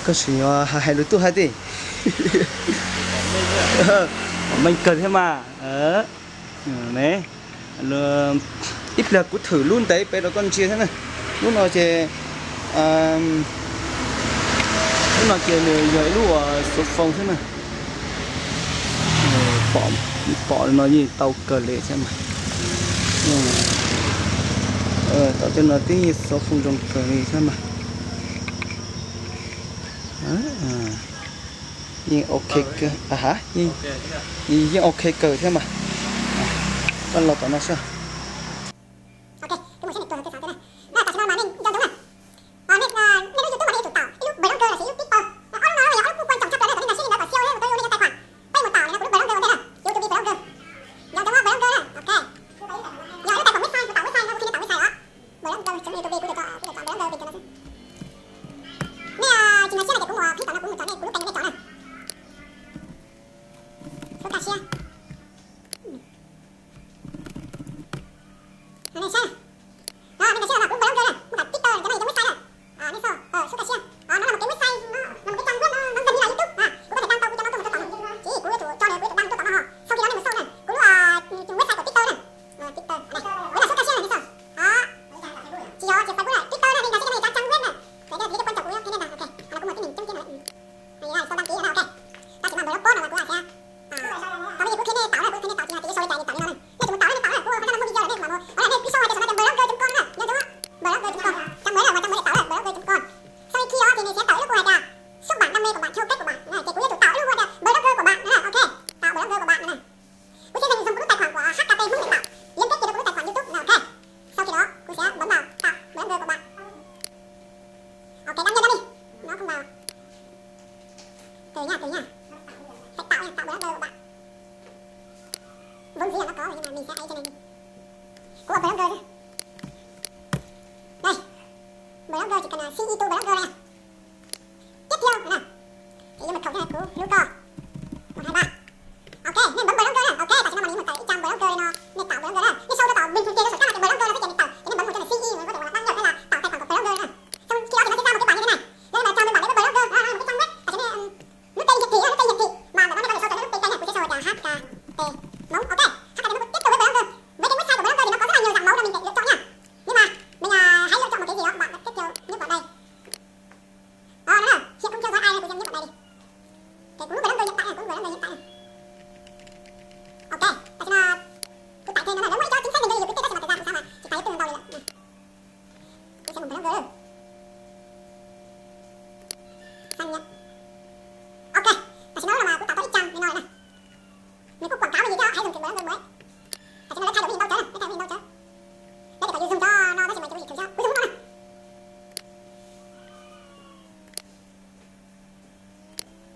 Tab sis hais lus tuaj hais tias meej kawg thiab mas. Ib pliag kuv thwm lub ntev pem rau koj ntsia thiab na. Lub no ces, lub no ces nws yog ib lub uas xov foos thiab na. Pom no yeej tau kawg li thiab mas. Tom tej no twb yeej xov foos zoo kawg li thiab mas. Yeej ok, yeej ok kawg thiab mas. Koj los tom no xwb. Nej lub YouTube mas nej yuav tsum tau ib lub blogger los sis ib lub TikTok, ob lub no yog ob lub kuj quan trọng tshaj plaws na, kom nej nrog sib li ntawd kom sale thiab ua tau ib lub blogger ua ntej na, yuav tsum blogger. Yog cov blogger na, ok. Yog ib lub tais khoom website, kuv tau website no, kuv thiaj li tau website os. Blogger, kuv tau blogger pes tsawg no xwb. Nej tsis nrog sale no ces kuv mus qhib tom no kuv mus tso nej kuv lub tais nej tso na. Xub kaj siab. Nej saib, nej nrog sale no kuv blogger na, muaj tom TikTok, cov no yog cov website na. Nej xub kaj siab, no yog mus kev website, no yog mus kev trang web no, no nrog li los YouTube na, kuv có thể đăng tau kuv cov no tuaj mus rau tom no. Tsis, kuv yuav tsum tso nws, kuv yuav tsum đăng tuaj tom no ho. Sau khi no nej mus xauj na, kuv lub website của TikTok na. TikTok, kuv yog xub kaj siab na nej xauj. Tsis yog, tsis Facebook na, TikTok na, nej nrog sale no yog cov trang web na. Ces nej yuav tsum quan trọng kuv thiab nej ntag, ok. Qhov no kuv muaj tib neeg ceeb thiab no. Sau đăng ký no, ok. Tab sis mas blogger no mas kuv hais tias, tau li kuv qhia nej tau na, kuv qhia nej tau tsis yog tias yuav sau li cas nej tau li no na. Nej tsis mus tau na, nej tau na, kuv qhia nej muaj video lawm nej mam mus, nej sau hais tias sau no tias blogger chấm com na, yog cov blogger chấm com, trang mới na, mas trang mới tau na, blogger chấm com. Sau khi no ces nws sẽ tau ib lub kuv hais tias xuất bản đam mê của bạn, thêu kết của bạn na, ces kuv yuav tsum tau ib lub kuv hais tias blogger của bạn na, ok. Tau blogger của bạn na. Kuv sẽ dành dùng kuv lub tài khoản của HKT Hmoob để tạo, liên kết kia rau kuv lub tài khoản YouTube là ok. Sau khi đó, kuv sẽ bấm vào tạo blogger của bạn. Ok, đăng nhập ra đi. Nó không vào. Từ nha, từ nha. Phải tạo nha, tạo blogger của bạn. Vốn dĩ là nó có rồi nhưng mà mình sẽ ấy cho này đi. Của blogger. Đây. Blogger chỉ cần là C E to blogger này. Tiếp theo là, thì mật khẩu cho này của Luca. Một, hai, ba. Ok, nên bấm blogger này. Ok, tại sao mà mình một cái trang blogger này nó, nên tạo blogger này. Nên sau đó tạo bình thường kia nó sẽ các cái blogger nó sẽ chạy tạo. Thì nên bấm vào cho này C E, nó có thể là đăng nhập hay là tạo tài khoản của blogger này. Xong khi đó thì nó sẽ ra một cái bảng như thế này. Nên là cho mình bảo đến blogger, nó là một cái trang web. Tại sao nên, um, nút tên hiển thị, nút tên hiển thị. Mà nó có thể sau cho nó nút tên này, của sẽ sau là H K T Móng. Ok, H K T Móng tiếp tục với blogger. Với cái website của blogger thì nó có rất là nhiều dạng màu cho mình để lựa chọn nha. Nhưng mà mình, à, hãy lựa chọn một cái gì đó bạn thích theo nhấp vào đây. Ờ, nó là hiện không theo dõi ai, tôi nhấp vào đây đi. Để của blogger hiện tại này, của blogger hiện tại này. Ok, tại sao nó, tôi tải thêm nó này, nó mới cho chính xác mình đây, nhiều cái tết các bạn thời gian làm sao mà chỉ tải được từng đầu này. Tôi sẽ một blogger. Xác nhận. Ok, tại sao nó là của tạo có ít trang này này. Mình có quảng cáo cái gì cho hãy dùng thử blogger mới. Tại sao nó thay đổi cái gì đâu chứ, nó thay đổi cái gì đâu chứ. Nó chỉ có dùng cho nó, nó chỉ mà cái gì thử cho. Ui, dùng nó này.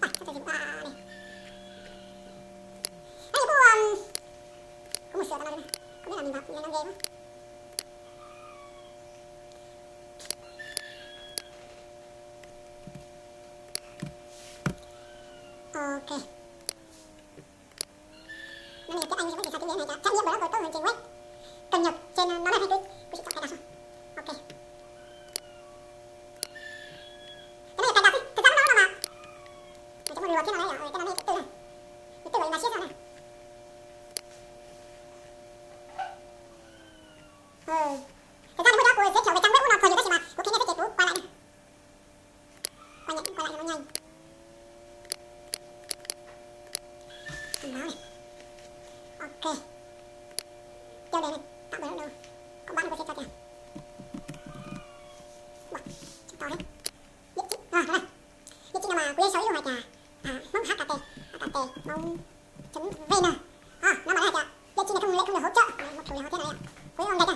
Ôi, sao dùng à, này. Nó cũng, um, có một sửa tao nói này. Không biết là mình vào, mình đang game. Ok. Nó này tiếng Anh thì có thể sao tiếng Việt này chả, trải nghiệm blogger tốt hơn trên web. Cập nhật trên, nó là hai cái, cái chọn cái nào không? Ok. Cái này cài đặt đi, thực ra nó mà. Nó cho một lượt thế nào đấy, cái này cái tư này. Cái tư này là siết ra này. Ừ. Thực ra thì hôm đó cô giới thiệu về trang web của nó, còn nhiều cái gì mà cô thấy nghe thấy kể, cô quay lại đi. Quay lại, quay lại cho nó nhanh. Thông báo này. Ok. Tiêu đề này, tạo blogger. Cộng bạn của sẽ cho tiền. Ui, sao to thế? Địa chỉ, à, đây. Địa chỉ nào mà của sau ib lub hais tias, à, Hmoob H K T, H K T Hmoob chấm V N. À, nó mà nó hais tias địa chỉ này không lệ không được hỗ trợ. Này, một chủ đề hỗ trợ này ạ. Của ông này